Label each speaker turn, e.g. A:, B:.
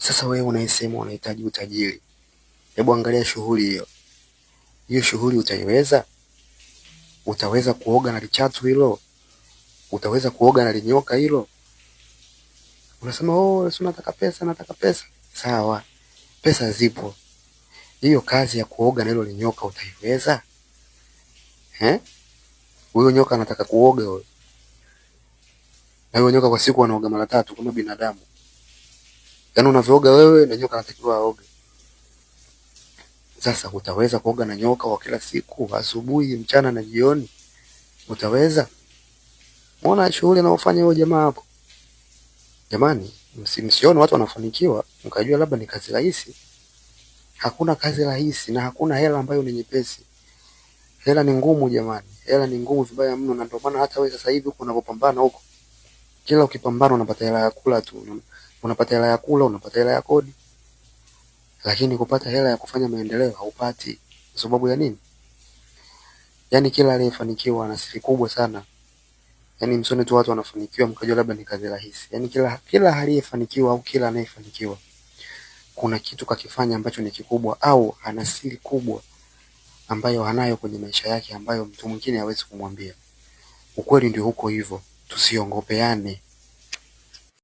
A: Sasa wewe unaisema unahitaji utajiri, hebu angalia shughuli hiyo. Hiyo shughuli utaiweza? Utaweza kuoga na lichatu hilo? Utaweza kuoga na linyoka hilo? Unasema oh, si nataka pesa, nataka pesa. Sawa, pesa zipo. Hiyo kazi ya kuoga na hilo linyoka utaiweza? Eh? Huyo nyoka anataka kuoga huyo. Na huyo nyoka kwa siku anaoga mara tatu kama binadamu. Yaani unavyooga wewe na nyoka anatakiwa aoge. Sasa utaweza kuoga na nyoka wa kila siku, asubuhi, mchana na jioni? Utaweza? Muona shughuli anayofanya huyo jamaa hapo. Jamani, msione watu wanafanikiwa mkajua labda ni kazi rahisi. Hakuna kazi rahisi na hakuna hela ambayo ni nyepesi. Hela ni ngumu jamani, hela ni ngumu vibaya mno, na ndio maana hata wewe sasa hivi huko unapopambana huko, kila ukipambana unapata hela ya kula tu, unapata hela ya kula, unapata hela ya kodi, lakini kupata hela ya kufanya maendeleo haupati. Kwa sababu ya nini? Yaani kila aliyefanikiwa ana siri kubwa sana. Yaani msione tu watu wanafanikiwa mkajua labda ni kazi rahisi. Yaani kila aliyefanikiwa au kila anayefanikiwa kuna kitu kakifanya ambacho ni kikubwa, au ana siri kubwa ambayo anayo kwenye maisha yake ambayo mtu mwingine hawezi kumwambia. Ukweli ndio huko hivyo, tusiongopeane.